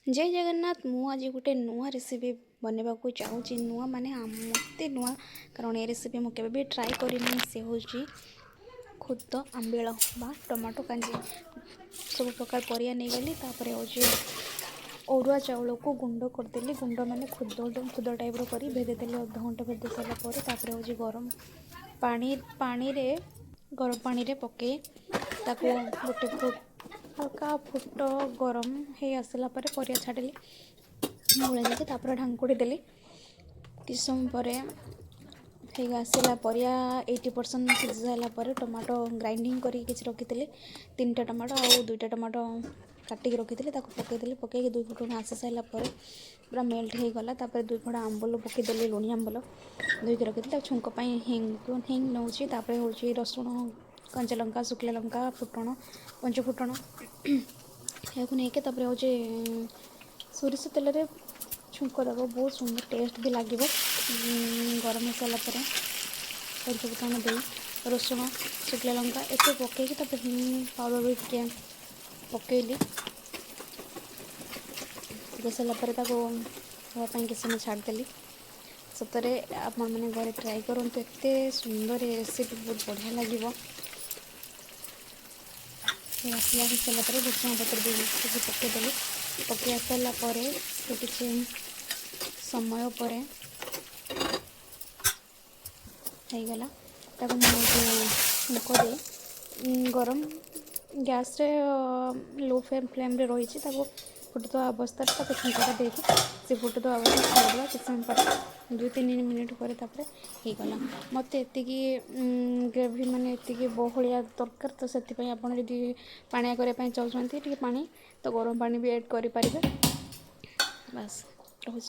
ଜୟ ଜଗନ୍ନାଥ। ମୁଁ ଆଜି ଗୋଟେ ନୂଆ ରେସିପି ବନେଇବାକୁ ଚାହୁଁଛି। ନୂଆ ମାନେ ମୋତେ ନୂଆ, କାରଣ ଏ ରେସିପି ମୁଁ କେବେ ବି ଟ୍ରାଏ କରିନି। ସେ ହେଉଛି ଖୁଦ ଆମ୍ବିଳ ବା ଟମାଟୋ କାଞ୍ଜି। ସବୁ ପ୍ରକାର ପରିବା ନେଇଗଲି। ତାପରେ ହେଉଛି ଅରୁଆ ଚାଉଳକୁ ଗୁଣ୍ଡ କରିଦେଲି। ଗୁଣ୍ଡ ମାନେ ଖୁଦ ଖୁଦ ଟାଇପ୍ର କରି ଭେଦେଇଦେଲି ଅଧଘଣ୍ଟା। ଭେଦେଇ ସାରିଲା ପରେ ତାପରେ ହେଉଛି ଗରମ ପାଣି ପାଣିରେ ଗରମ ପାଣିରେ ପକାଇ ତାକୁ ଗୋଟେ ଫୁଟ, ହାଲକା ଫୁଟ ଗରମ ହେଇ ଆସିଲା ପରେ ପରିବା ଛାଡ଼ିଲି, ଗୋଳେଇ ଦେଇକି ତାପରେ ଢାଙ୍କୁଡ଼ି ଦେଲି। କିଛି ସମୟ ପରେ ହେଇ ଆସିଲା ପରିବା 80% ସିଝି ସାରିଲା ପରେ ଟମାଟୋ ଗ୍ରାଇଣ୍ଡିଙ୍ଗ କରିକି କିଛି ରଖିଥିଲି। ତିନିଟା ଟମାଟୋ ଆଉ ଦୁଇଟା ଟମାଟୋ କାଟିକି ରଖିଥିଲି, ତାକୁ ପକାଇଦେଲି। ପକାଇକି ଦୁଇ ଫୁଟଣ ଆସି ସାରିଲା ପରେ ପୁରା ମେଲ୍ଟ ହେଇଗଲା। ତାପରେ ଦୁଇ ଫୋଡ଼ା ଆମ୍ବୁଲ ପକାଇଦେଲି, ଲୁଣି ଆମ୍ବୁଲ ଧୋଇକି ରଖିଥିଲି ତାକୁ। ଛୁଙ୍କ ପାଇଁ ହିଙ୍ଗ, ହିଙ୍ଗ ନେଉଛି। ତାପରେ ହେଉଛି ରସୁଣ, କଞ୍ଚା ଲଙ୍କା, ଶୁଖିଲା ଲଙ୍କା, ଫୁଟଣ, ପଞ୍ଚ ଫୁଟଣ, ଏହାକୁ ନେଇକି ତାପରେ ହେଉଛି ସୋରିଷ ତେଲରେ ଛୁଙ୍କ ଦେବ। ବହୁତ ସୁନ୍ଦର ଟେଷ୍ଟ ବି ଲାଗିବ। ଗରମ ହେଇସାରିଲା ପରେ ପଞ୍ଚ ଫୁଟଣ ଦେଇ ରସୁଣ, ଶୁଖିଲା ଲଙ୍କା ଏସବୁ ପକାଇକି ତାପରେ ହିଙ୍ଗ ପାଉଡ଼ର ବି ଟିକେ ପକାଇଲି। ପକାଇ ସାରିଲା ପରେ ତାକୁ ହେବା ପାଇଁ କିଛି ସମୟ ଛାଡ଼ିଦେଲି। ସତରେ ଆପଣମାନେ ଘରେ ଟ୍ରାଏ କରନ୍ତୁ, ଏତେ ସୁନ୍ଦର ଏ ରେସିପି, ବହୁତ ବଢ଼ିଆ ଲାଗିବ। ଆସିଲା, ହେଇସାରିଲା ପରେ ଭୃଷଙ୍ଗ ପତ୍ର ବି କିଛି ପକାଇଦେଲି। ପକାଇ ସାରିଲା ପରେ ସେ କିଛି ସମୟ ପରେ ହେଇଗଲା। ତାକୁ ମୁଁ ଛୁଙ୍କ ଦେଇ ଗରମ ଗ୍ୟାସ୍ରେ ଲୋ ଫ୍ଲେମ୍ରେ ରହିଛି, ତାକୁ ଫୁଟୁଥିବା ଅବସ୍ଥାରେ ତାକୁ ଛୁଙ୍କଟା ଦେଇକି ସେ ଫୁଟୁଥିବା ଅବସ୍ଥାରେ ଛାଡ଼ିଦେବା। କିଛି ସମୟ ପରେ, 2-3 ମିନିଟ୍ ପରେ ତାପରେ ହେଇଗଲା। ମୋତେ ଏତିକି ଗ୍ରେଭି ମାନେ ଏତିକି ବହଳିଆ ଦରକାର, ତ ସେଥିପାଇଁ ଆପଣ ଯଦି ପାଣିଆ କରିବା ପାଇଁ ଚାହୁଁଛନ୍ତି ଟିକେ ପାଣି, ତ ଗରମ ପାଣି ବି ଆଡ଼୍ କରିପାରିବେ। ବାସ୍, ରହୁଛି।